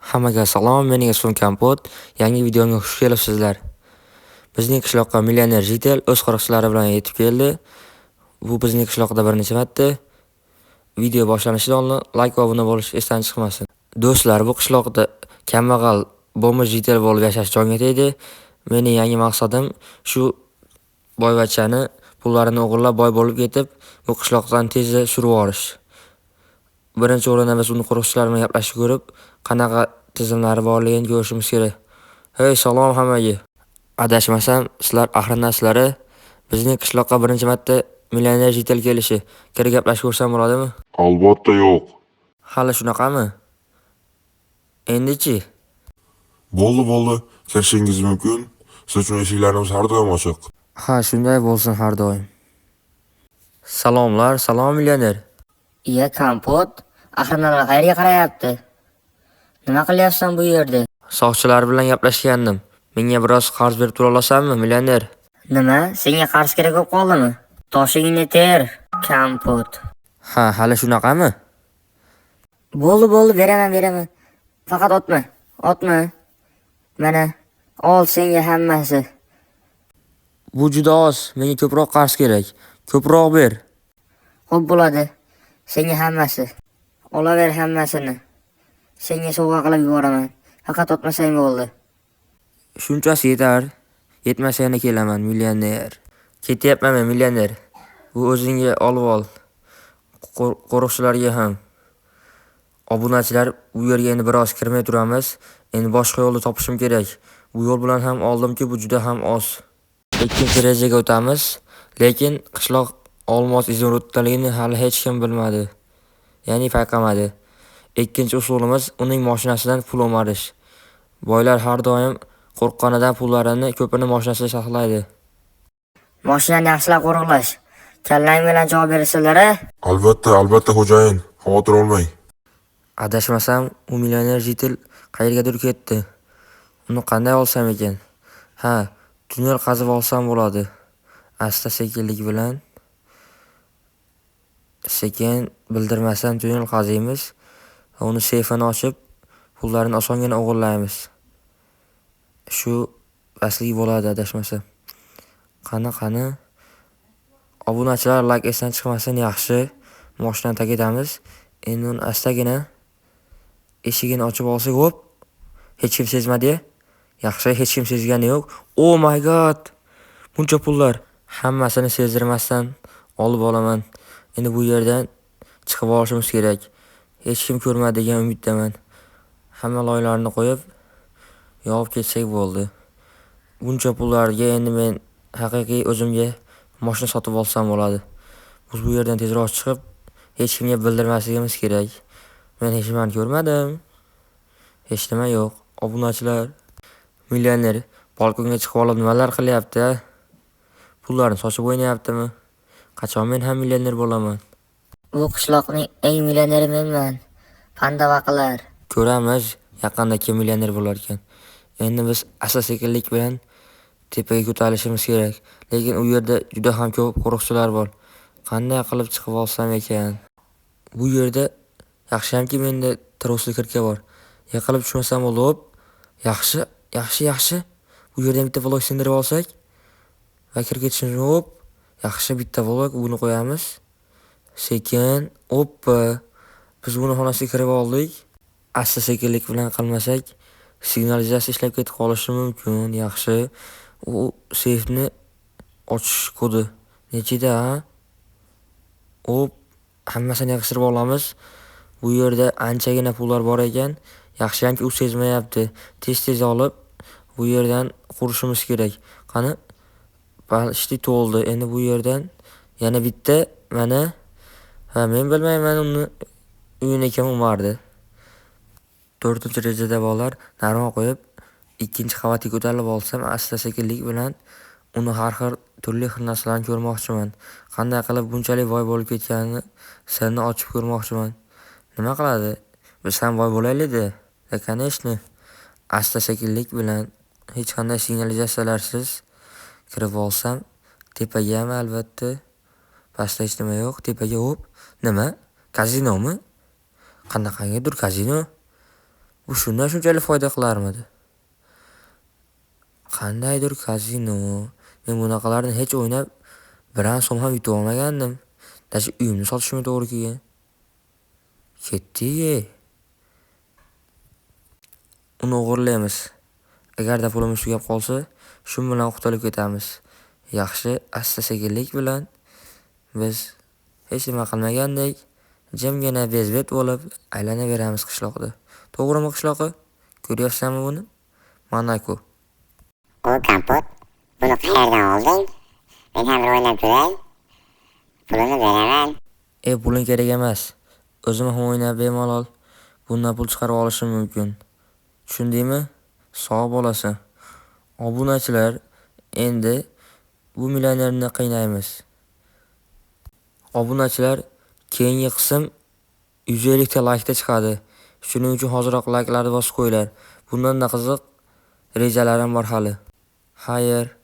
Hammaga salom, mening ismim Kompot. Yangi videomga xush kelibsizlar. Bizning qishloqqa millioner Jitel o'z qo'riqchilari bilan yetib keldi. Bu bizning qishloqda bir necha marta. Video boshlanishidan oldin like va obuna bo'lish esdan chiqmasin. Do'stlar, bu qishloqda kambag'al bomba Jitel bo'lib yashash jonga tegdi. Mening yangi maqsadim shu boyvachchani pullarini o'g'irlab boy bo'lib ketib, bu qishloqdan tezda surib yuborish. Birinchi o'rinda biz uni qo'riqchilar bilan gaplashib ko'rib, qanaqa tizimlari borligini ko'rishimiz kerak. Hey, salom hammaga. Adashmasam, sizlar ahrinasizlar. Bizning qishloqqa birinchi marta millioner Jitel kelishi. Kirib gaplashib ko'rsam bo'ladimi? Albatta yo'q. Hali shunaqami? Endichi? Bo'ldi, bo'ldi. Kirishingiz mumkin. Siz uchun eshiklarimiz har doim ochiq. Ha, shunday bo'lsin har doim. Salomlar, salom millioner. Iya, Kompot, ahrimalar qayerga qarayapti? Nima qilyapsan bu yerda? Soqchilar bilan gaplashgandim. Menga biroz qarz berib tura olasanmi, millioner? Nima, senga qarz kerak bo'lib qoldimi? Toshingni ter, Kompot. Ha, hali shunaqami? Bo'ldi, bo'ldi, beraman, beraman. Faqat otma, otma. Mana, ol senga hammasi. Bu juda oz. Menga ko'proq qarz kerak. Ko'proq ber. Xo'p bo'ladi. Senga hammasi. Olaver hammasini. Senga sovg'a qilib yuboraman. Faqat otmasang bo'ldi. Shunchasi yetar. Yetmasa yana kelaman, millioner. Ketyapman men, millioner. Bu o'zingga olib ol. Qo'riqchilarga ham. Obunachilar, bu yerga endi biroz kirmay turamiz. Endi boshqa yo'lni topishim kerak. Bu yo'l bilan ham oldimki, bu juda ham oz. Ikkinchi rejaga o'tamiz. Lekin qishloq olmos izumruddaligini hali hech kim bilmadi. Ya'ni payqamadi. Ikkinchi usulimiz uning mashinasidan pul o'marish. Boylar har doim qo'rqqanidan pullarini ko'pini mashinasida saqlaydi. Mashinani yaxshilab qo'riqlash. Kallang bilan javob bersalar, a? Albatta, albatta xo'jayin. Xavotir olmang. Adashmasam, u millioner Jitel qayergadir ketdi. Uni qanday olsam ekan? Ha, tunnel qazib olsam bo'ladi. Asta sekinlik bilan sekin bildirmasdan tunnel qaziymiz va uni seyfini ochib, pullarini osongina o'g'irlaymiz. Shu pastlik bo'ladi adashmasam. Qani, qani. Obunachilar, like esdan chiqmasin, yaxshi. Mashinani tagatamiz. Endi uni astagina eshigini ochib olsak, hop. Hech kim sezmadi. Yaxshi, hech kim sezgani yo'q. Oh my god. Buncha pullar hammasini sezdirmasdan olib olaman. Endi bu yerdan chiqib olishimiz kerak. Hech kim ko'rmadi degan umiddaman. Hamma loylarni qo'yib yopib ketsak bo'ldi. Buncha pullarga endi men haqiqiy o'zimga mashina sotib olsam bo'ladi. Biz bu yerdan tezroq chiqib, hech kimga bildirmasligimiz kerak. Men hech nimani ko'rmadim. Hech nima yo'q. Obunachilar, millioner balkonga chiqib olib nimalar qilyapti? Pullarni sochib o'ynayaptimi? Qachon men ham millioner bo'laman? Bu qishloqning eng millioneri menman. Pandava qilar. Ko'ramiz, yaqinda kim millioner bo'lar ekan. Endi biz asta-sekinlik bilan tepaga ko'tarilishimiz kerak. Lekin u yerda juda ham ko'p qo'riqchilar bor. Qanday qilib chiqib olsam ekan? Bu yerda yaxshiyamki menda trosli kirka bor. Yiqilib tushmasam bo'ldi. Hop. Yaxshi, yaxshi, yaxshi. Bu yerdan bitta blok sindirib olsak va kirib ketishimiz. Hop. Yaxshi, bitta blok, buni qo'yamiz. Sekin, hoppa. Biz buni xonasiga kirib oldik. Asta-sekinlik bilan qilmasak, signalizatsiya ishlab ketib qolishi mumkin. Yaxshi. U seyfni ochish kodi nechida, ha? Hop, hammasini yig'ishtirib olamiz. Bu yerda anchagina pullar bor ekan. Yaxshiyamki u sezmayapti. Tez-tez olib bu yerdan qurishimiz kerak. Qani? Почти to'ldi. Endi bu yerdan yana bitta mana. Ha, men bilmayman uni uyini kim o'mardi. 4-rejada bolalar narvon qo'yib, ikkinchi qavatga ko'tarilib olsam, asta-sekinlik bilan uni har xil turli xil narsalarni ko'rmoqchiman. Qanday qilib bunchalik boy bo'lib ketganini sirni ochib ko'rmoqchiman. Nima qiladi? Biz ham boy bo'laylik-da. Да, конечно. Asta-sekinlik bilan hech qanday signalizatsiyalarsiz kirib olsam, tepaga ham albatta. Pastda hech nima yo'q. Tepaga hop. Nima? Kazinomi? Qanaqangidir kazino? Bu shundan shunchalik foyda qilarmidi? Qandaydir kazino. Men bunaqalarni hech o'ynab biron so'm ham yutib olmagandim. Даже uyimni sotishimga to'g'ri kelgan. Ketdik. Uni o'g'irlaymiz. Agarda pulimiz tugab qolsa, shu bilan qutulib ketamiz. Yaxshi, asta-sekinlik bilan biz hech nima qilmagandek jimgina bezbet bo'lib aylanaveramiz qishloqda. To'g'rimi qishloqi? Ko'ryapsanmi buni? Mana-ku. O kompot, buni qayerdan olding? Men ham bir o'ynab ko'ray. Pulini beraman. E, puling kerak emas. O'zim ham o'ynab bemalol bundan pul chiqarib olishim mumkin. Tushundingmi? Sog' bo'lasan. Obunachilar, endi bu millionerni qiynaymiz. Obunachilar, keyingi qism 150 ta laykda chiqadi. Shuning uchun hoziroq layklarni bosib qo'yinglar. Bundan-da qiziq rejalarim bor hali. Xayr.